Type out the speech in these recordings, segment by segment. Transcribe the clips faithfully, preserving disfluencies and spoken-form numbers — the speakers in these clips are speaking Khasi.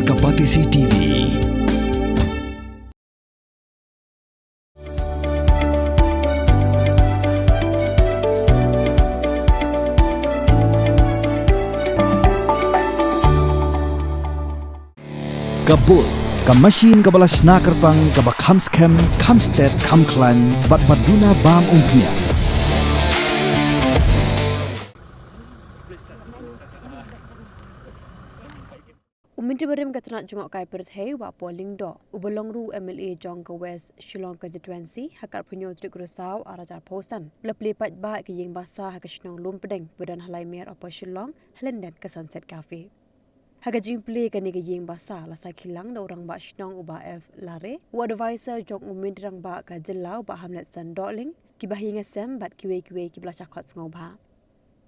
Ka Batesi T V. Ka Bull, ka machine kaba la shna kyrpang, kaba kham skhem, kham stet, kham khlaiñ, bad ba duna bam umphniang. U Myntri barim ka tnat jngohkai pyrthei, Bah Paul Lyngdoh, uba long ruh M L A jong ka West Shillong Constituency, ha ka arphew hynñiew tarik u Risaw arhajar arphew san, u la plie paidbah ïa ka ïing basa ha ka shnong Lumpdeng, ba don ha Laimer, Upper Shillong, ha lyndet ka Sunset Cafe. Ha ka jingplie ïa kane ka ïing basa, la sakhi lang da u Rangbah Shnong u Bah F Lare, u advisor jong u Myntri Rangbah ka jylla u Bah Hamletson Dohling, ki bahaïing hasem bad kiwei kiwei kiba la shah khot sngewbha.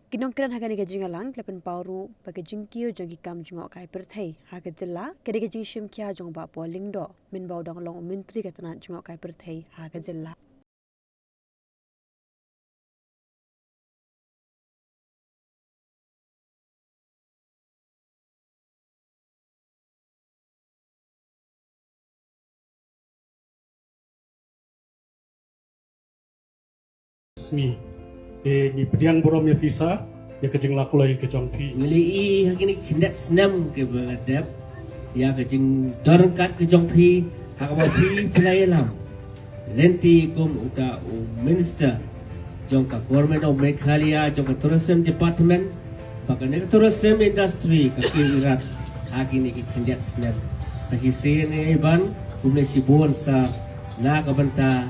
Ki nongkren ha kane ka jingïalang ki la pynpaw ruh ba ka jingkiew jong ki kam jngohkai pyrthei ha ka jylla ka dei ka jingshim khia jong u Bah Paul Lyngdoh, mynba u dang long u Myntri ka tnat jngohkai pyrthei ha ka jylla. Sngi. Te ngi pdiang burom ïa phi sa ïa ka jinglakhluit ka jong phi. Ngi la ïohi ha kine ki khyndiat snem kiba la dep ïa ka jingdon ryngkat ka jong phi ha kaba phi phi la ïalam lynti kum uta u Minister jong ka Government of Meghalaya jong ka Tourism Department, ba kane ka tourism industry ka kiew irat ha kine ki khyndiat snem. Sa shisien ngi ban kumne shibun sa na ka bynta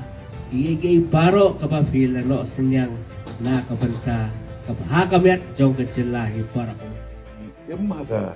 kiei kiei baroh kaba phi la noh synñiang na ka bynta ka bha ka miat jong ka jylla hi baroh. Ïa ma ka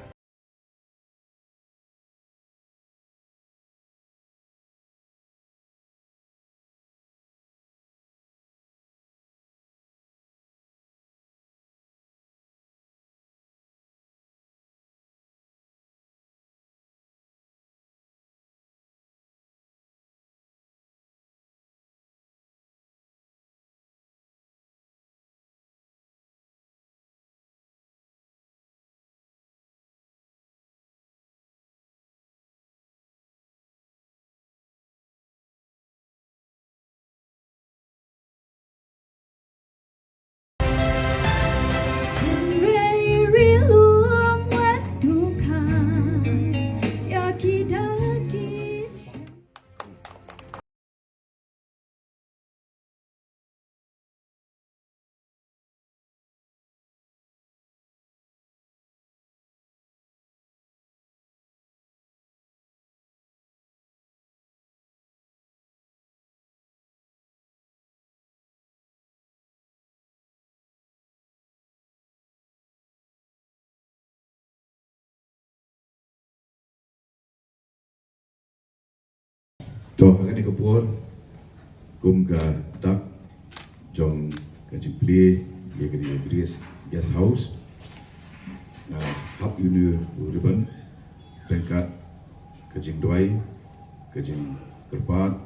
To, ha kane ka por, kum ka dak jong ka jingplie ïa kane ka Grace Guest House, nga hap ïa une u ribbon ryngkat ka jingduwai, ka jingkyrpad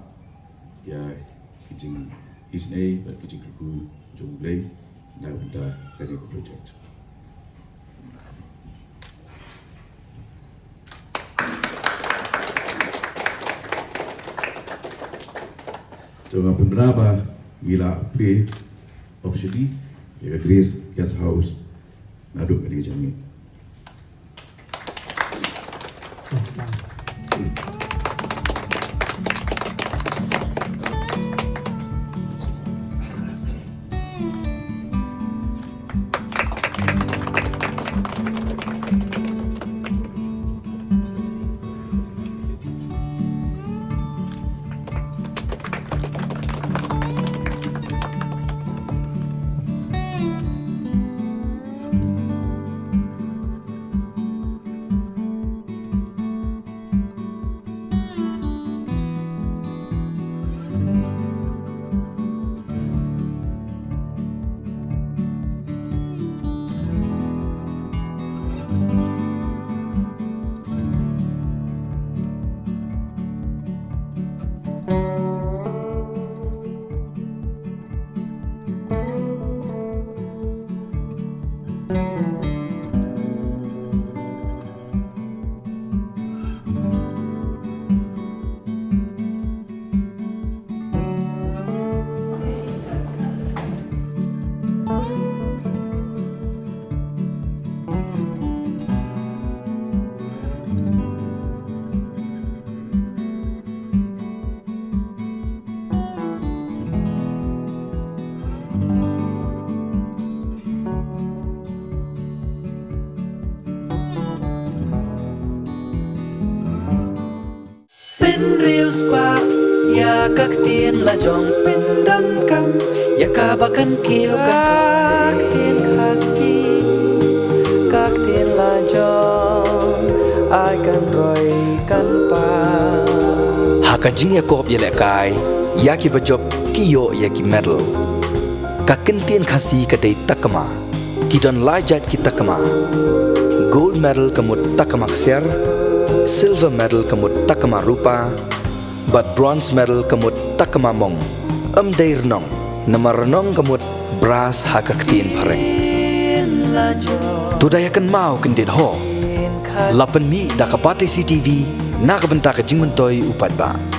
ïa ka jingisynei bad ka jingkyrkhu jong U Blei na ka bynta kane ka project. To, nga pynbna ba ngi la plie officially ïa ka Grace Guest House naduh kane ka janmiet. Hynriew spah ïa ka ktien la jong pyndonkam ïa kaba kan kiew ka ktien Khasi, ka ktien la jong ai kan roi kan pa. Ha ka jingïakop ïalehkai ïa kiba jop ki ïoh ïa ki medal. Ka ktien Khasi ka dei takma. Ki don lai jait ki takma. Gold medal ka mut takma ksiar, silver medal ka mut takma rupa, bad bronze medal ka mut takma mong. Ym dei rnong, namar rnong ka mut brass ha ka ktien phareng. To da ïa kynmaw kyndit ho. La pynmih da ka Batesi TV na ka bynta ka jingmyntoi u paidbah.